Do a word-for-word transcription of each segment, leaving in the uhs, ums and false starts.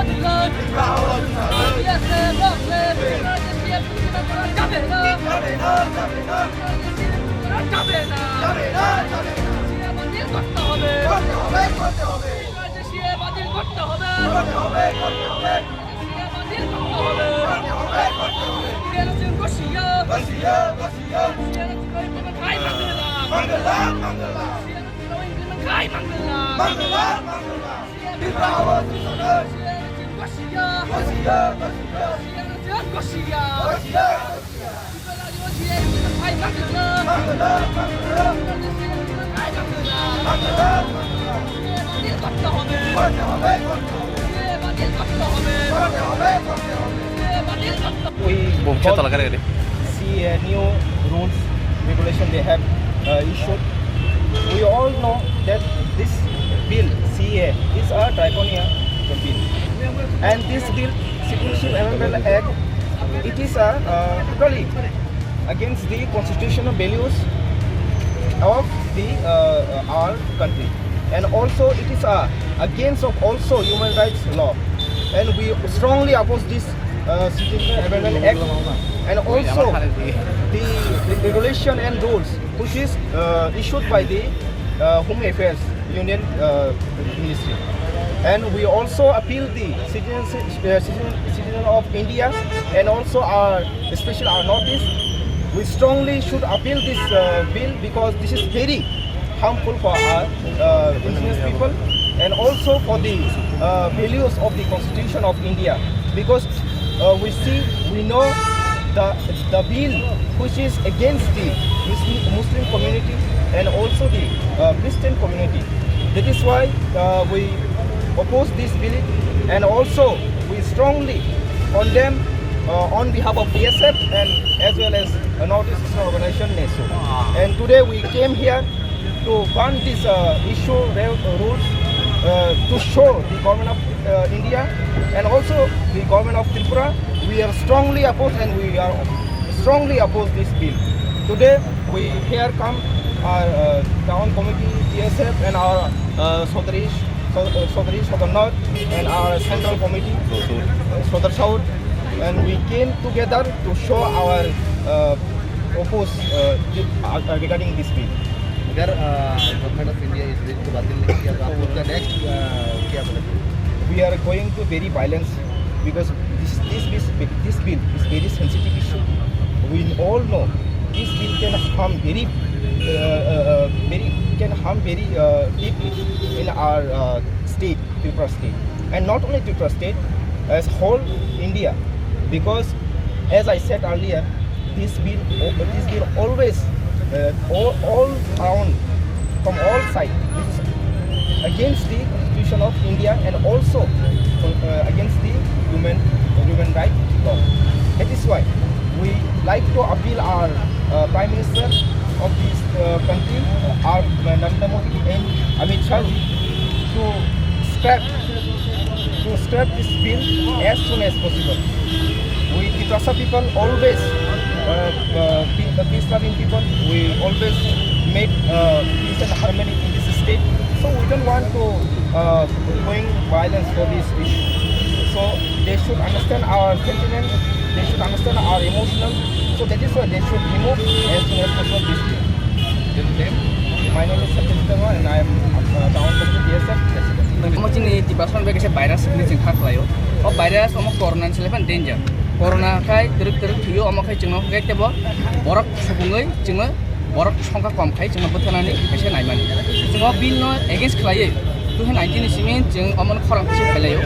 Tripura Awaaz Jamaat. BSF, BSF, BSF করা যাবে না। যাবে না, যাবে না। বিএসএফ করা যাবে না। যাবে না, যাবে না। সিএএ বাতিল করতে হবে। করতে হবে, করতে হবে। সিএএ বাতিল করতে হবে। করতে হবে, করতে হবে। সিএএ বাতিল করতে হবে। করতে হবে, করতে হবে। সিএএ ঘোষিয়া। ঘোষিয়া, ঘোষিয়া। সিএএ ইমপ্লিমেন্ট খাই মাঙ্গলা। মাঙ্গলা, মাঙ্গলা। সিএএ ইমপ্লিমেন্ট খাই মাঙ্গলা। মাঙ্গলা, মাঙ্গলা। Tripura Awaaz Jamaat. We Bumcha got talakare. C A new rules, regulation they have uh, issued. We all know that this bill, C A, is a draconian bill. And this bill, Citizenship Amendment Act, it is a uh, totally against the constitutional values of the uh, our country. And also it is uh, against of also human rights law. And we strongly oppose this uh, Citizenship Amendment Act. And also the, the regulation and rules which is uh, issued by the uh, Home Affairs Union uh, Ministry. And we also appeal the citizens, uh, citizen, citizen of India and also our, especially our Northeast. We strongly should appeal this uh, bill because this is very harmful for our uh, indigenous people and also for the uh, values of the Constitution of India, because uh, we see, we know the, the bill which is against the Muslim, Muslim community and also the uh, Christian community. That is why uh, we oppose this bill, and also we strongly condemn uh, on behalf of T S F and as well as uh, Northeast Christian Organization, NESO. And today we came here to burn this uh, issue, re- rules, uh, to show the government of uh, India and also the government of Tripura, we are strongly opposed and we are strongly oppose this bill. Today we here come our uh, town committee, T S F, and our uh, Sotarish, So- uh, Sotarish Sotanor, and our central committee, uh, Sotar South, and we came together to show our uh, oppose uh, thi- uh, uh, regarding this bill. Sir, uh, Government of India is going to batil nahi kiya, to aap uska next uh, kya bola? We are going to very violence because this this this, this bill is very sensitive issue. We all know this bill can harm very uh, uh, uh, very can harm very uh, deeply in our uh, state, Tripura state, and not only Tripura state, as whole India, because as I said earlier, this bill, this bill always uh, all, all around from all sides. This is against the Constitution of India and also uh, against the human human right law. That is why we like to appeal our uh, Prime Minister of this uh, country, our uh, Narendra Modi and Amit Shah ji, to scrap to scrap this bill as soon as possible. We Tiprasa people always uh, uh, pe- uh, peace loving people. We always make uh, peace and harmony in this state. So we don't want to uh, bring violence for this issue. So they should understand our sentiment. They should understand our emotional. So that is why they should remove as soon as possible this bill. My name is Satya Sharma and I am uh, town committee T S F president. Omo chini Tiprasa bai kaisa virus ni chwng kha khlaio. O virus omo corona ni selepan danger. Corona khai twrwk twrwk thwio, omo khai chwngno khai tebo borok subungwi chwngno borok songkha kom khai chwngno bwtharnani kaisa naimani. Chwng o bill no against khlaiwi two thousand nineteen ni simi chwng omo khorang kisa phailaio.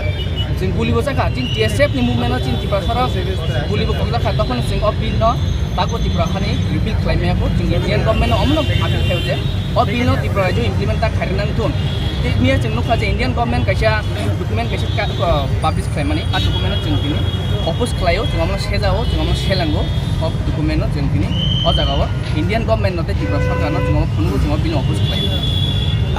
Chwng gulibo chakha, chini T S F ni movement no chini Tiprasa rok gulibo kokjakha, tokhono chwng o bill no tago Tripura hani repeal khlai maya kho, chwng Indian government no omono appeal khaio je o bill no Tripura rajyo implement ta khairina thun. Tei miya chwng nukha je Indian government kaisa document kaisa ka- uh, publish khlaimani, a document no chwng tini oppose khlaio, chwng omono sejao, chwng omono selango, o document no chwng tini o jagao Indian government no tei Tripura sorkar no chwng omo phunukgo, chwng o bill no oppose khlaio.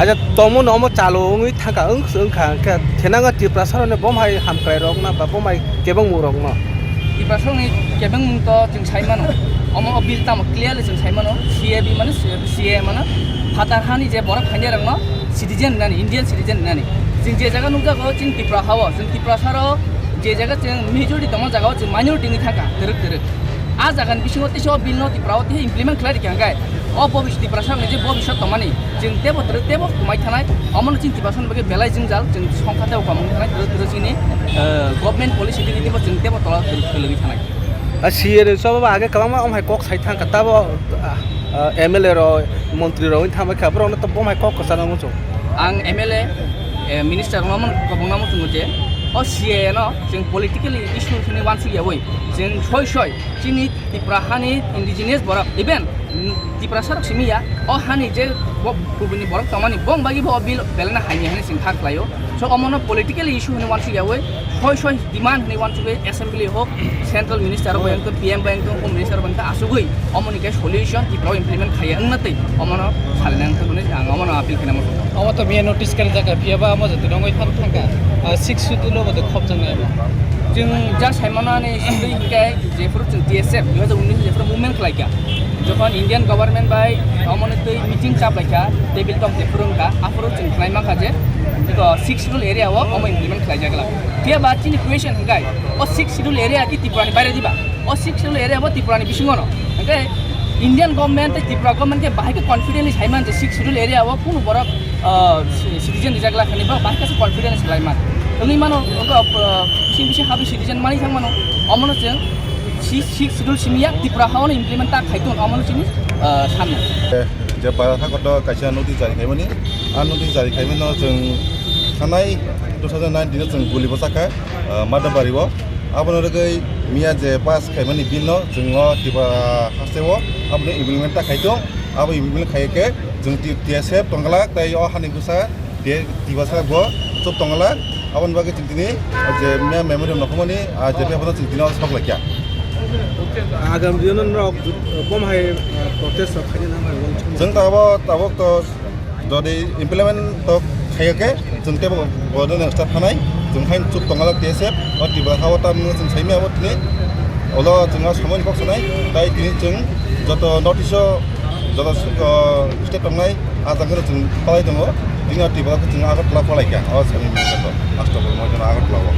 Aja, tongmo no omo chalo wngwi thangkha, wng wngkha, wngkha thenanga Tripura saroni bomhai hamkrai rok na ba bomhai kebengmung rok no. Tiprasongni kebengmung to chwng sai mano. Omo o bill tamo clearly chwng sai mano. C A B mane C A mano phatar hani je borok phainai rokno citizen hinani, Indian citizen hinani. Chwng je jaga nukjago, chwng Tripura hao, chwng Tiprasa rok je jaga chwng majority tongma jaga o chwng minority wngwi thangkha, twrwk twrwk. A jaga ni bisingo teisa o bill no Tripura o teisa implement khlai rikha hwnkhe o bobis-, Tiprasa rok ni je bobiswt tongmani chwng tebo twrwk tebo kwmai thanai, omo no chwng Tiprasa ni bagwi belai jwngjal, chwng songkha tebo kwmai thanai, twrwk twrwk chini, eh, government policy twi twibo chwng tebo tola twrwk twrwk wngwi thanai. A C A ni sabo ba age kwbangma om hai kok sai thangkha, tabo, ah, ah, M L A rok, montri rok wngwi thangbai kha, borok no to bom hai kok kwchangma muchung. Ang M L A, eh, minister no man kobong na muchungo je o C A A no chwng politically issue hwnwi wansuk yawi, chwng soi soi chini Tripura hani indigenous borok, even, mm, Tiprasa rok simi ya, o hani je bo kubuni borok tongmani bong bagi bo o bill belai na haini hwnwi chwng kha khlaio. So omono political issue hwnwi wansuk yawi, soi soi demand hwnwi wansugwi assembly hok, central minister bai wngtong, P M bai wngtong, home minister bai wngtong, asugwi omoni khe solution Tripura o implement khaiya wngna twi omono salina wngtong hwnwi ang omono appeal khaina muchungo. Omo to miya notice kari jaka, phiya ba omo jotoni wngwi phan thangkha, ah, six schedule o bo de khopjaknai abo. Chwng ja saimano ani simi hinkhe jephuru chwng T S F dui hajar unis jephuru movement khlaikha, jokhon Indian government bai omoni twi meeting chaplaikha, table talk jephuru wngkha, aphuru chwng khlai mankha je, eko six schedule area o omo implement khlaijak la. Phiya ba chini question hwnkhe, o six schedule area ki Tripura ni baire diba? O six schedule area bo Tripura ni bisingo no. Hwnkhe Indian government tei Tripura government khe bahai khe confidently sai man je six schedule area o kunu borok, ah, citizen rijak la khani borok bahai khe confidence lai man. Wngwi mano, wngkha, ah, bising bising habwi citizen mani thang mano. Omono chwng si-, six schedule simi ya Tripura hao no implement ta khai tong, omono chini, ah, sanna. Je para thakoto kaisa notice jari khaimani, a notice jari khaimani no chwng thanai two thousand nineteen o chwng guli bwsakha, ah, Madabari o. Abono rwgwi miya je pass khaimani bill no chwng o Tripura haste o abono implement ta khai tong, abo implement khai khe chwng T-, T S F tongglak tei o hani bwsa Te Tiprasa bo chuk tongla, aboni bagwi chwng tini je miya memorial nokhormani, ah, je paper no chwng tini o sok laikha. Agam dino norok bom hai, ah, protest rok khaina nang hai. Chwng tabok, tabok to jodi implement to khaiya khe, chwng tebo bono start khanai, chwng hai chuk tongla T S F, o Tiprasa o tamno chwng saimya abo tini, olo chwng o samani kok sanai, tai tini chwng joto notice o joto, ah, state tongnai, ah, jang khe chwng palai tongo. Tini o Tripura khe chwng Agartala palai kha. O sani mungsa to Astabol moi jora Agartala o.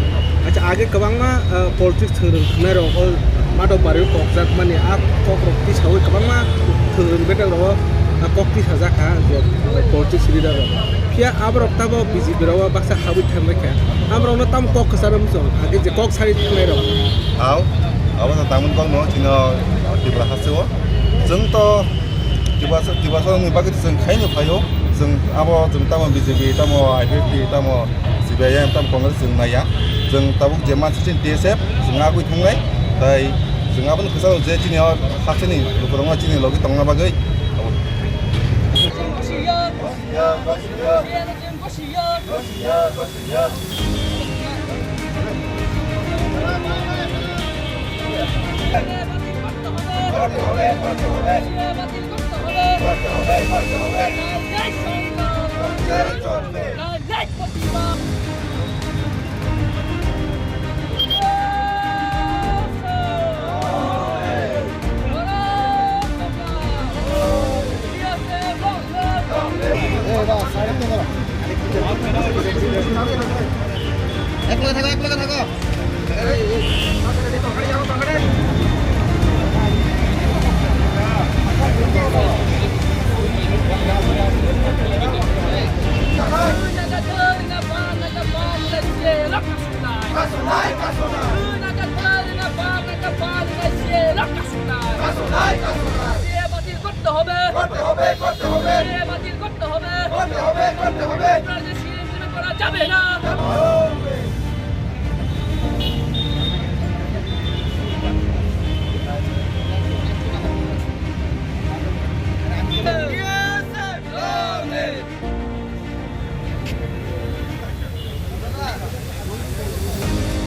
Acha, age kwbangma, ah, politics thwrwng thwngnairok o Madhobari o kokjakmani, ah, kokrok tisawi kwbangma thwrwng betekrok o, ah, kok tisajak kha je politics leader rok. Phiya aborok tamo B J P rok o baksa habwi thangbai kha. Aborokno tamo kok kwcharo muchung, age je kok sari thangnairok. Au, abo no tangmani kokno chini o Tripura haste o. Chwng to Tiprasa, Tiprasa ni bagwi chwng khaino phaio, chwng abo chwng tamo B J P, tamo I P F T, tamo C P I M, tamo Congress chwng naiya. Chwng tabuk je mansi chini T S F, chwng agwi thangnai, tai chwng aboni kwcharo je chini o hasteni lukurokno chini logi tongna bagwi. এক লগে থাকো, এক লগে থাকো। করতে হবে। করতে হবে, করতে হবে। করতে হবে, করতে হবে। সিএএ বাতিল করতে হবে। করতে হবে, করতে হবে। আপনারা যে সিএএ ইমপ্লিমেন্ট করা যাবে না।